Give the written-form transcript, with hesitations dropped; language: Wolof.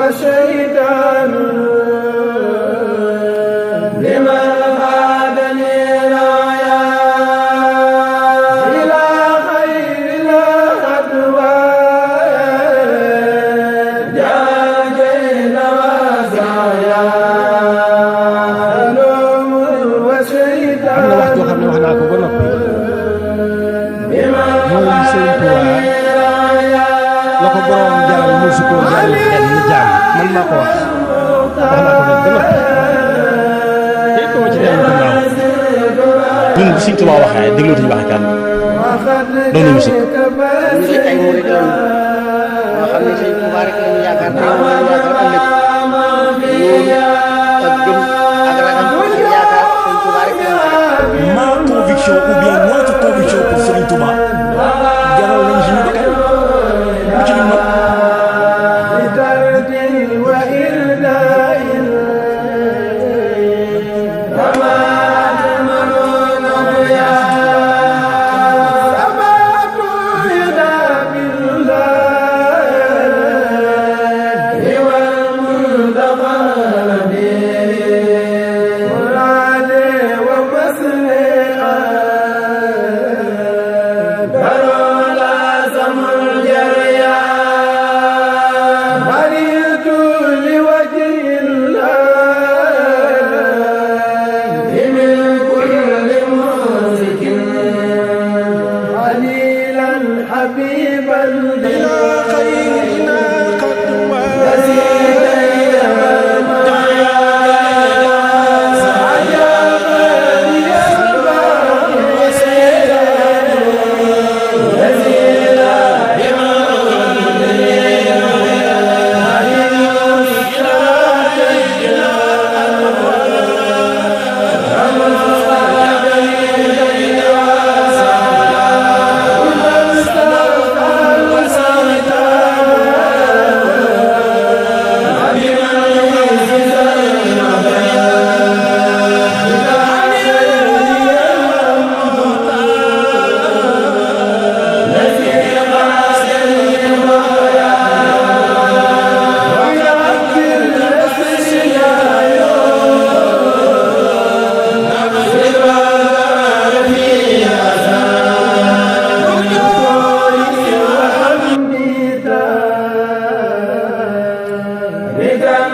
وشيطان لمن هادني رايا إلى خير الأدوار جاجين وزايا نوم وشيطان am na wax joo xam ne wax naa ko ba noppi mooy Sëriñ Tuubaa la ko borom jaral musu koo jaral kenn jaam man maa ko wax naa ko nag ba noppi tey doo ci dellu gannaaw ñun bu Sëriñ Tuubaa waxee déglootuñu waxe kan doonu musique ñu ngi ay murid lañu ñoo xam ne Sëriñ Tuubaa rek lañu yaakaar tey moom lañu yaakaar ëllëg loolu ak gëm ak ragal ci yaakaar Sëriñ Tuubaa rek lañu ma conviction ou bien notre conviction pour Serigne Touba jaral nañ suñu bakkan bu ci mën بترد وإرداء رماد المنون يا سبات يدا بالله والمنتقى مرادي ومسلئا كرولا سمر جريا مريت لوجه الله من كل ممسك قليلا حبيبا إلى خيرنا قد بك